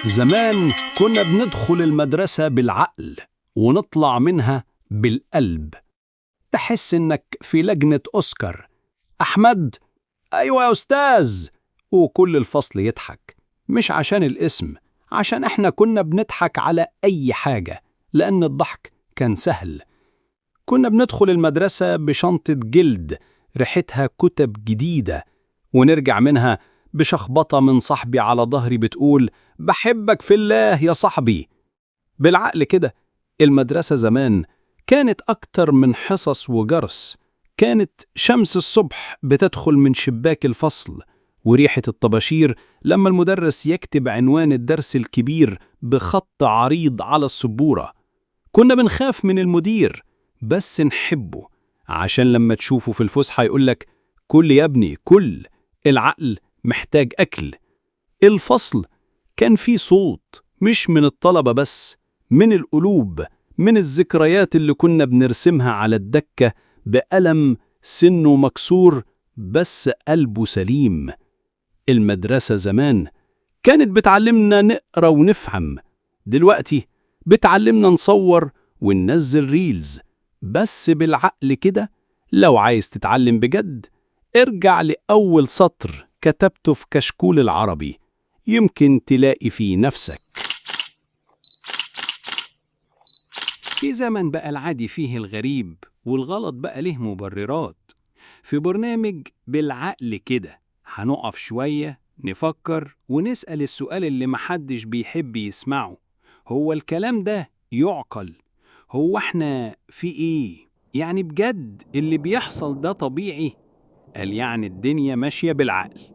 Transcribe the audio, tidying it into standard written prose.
زمان كنا بندخل المدرسة بالعقل ونطلع منها بالقلب. تحس إنك في لجنة أوسكار. أحمد، أيوة يا أستاذ، وكل الفصل يضحك، مش عشان الاسم، عشان إحنا كنا بنضحك على أي حاجة، لأن الضحك كان سهل. كنا بندخل المدرسة بشنطة جلد ريحتها كتب جديدة، ونرجع منها بشخبطة من صاحبي على ظهري بتقول بحبك في الله يا صاحبي. بالعقل كده المدرسة زمان كانت أكتر من حصص وجرس، كانت شمس الصبح بتدخل من شباك الفصل، وريحة الطباشير لما المدرس يكتب عنوان الدرس الكبير بخط عريض على السبورة. كنا بنخاف من المدير بس نحبه، عشان لما تشوفه في الفسحة يقولك كل يا ابني كل، العقل محتاج أكل. الفصل كان فيه صوت، مش من الطلبة بس، من القلوب، من الذكريات اللي كنا بنرسمها على الدكة بقلم سنه مكسور بس قلبه سليم. المدرسة زمان كانت بتعلمنا نقرأ ونفهم، دلوقتي بتعلمنا نصور وننزل reels. بس بالعقل كده لو عايز تتعلم بجد ارجع لأول سطر كتبته في كشكول العربي، يمكن تلاقي فيه نفسك. في زمن بقى العادي فيه الغريب، والغلط بقى له مبررات. في برنامج بالعقل كده هنقف شوية نفكر ونسأل السؤال اللي محدش بيحب يسمعه: هو الكلام ده يعقل؟ هو احنا في ايه؟ يعني بجد اللي بيحصل ده طبيعي؟ قال يعني الدنيا ماشية بالعقل.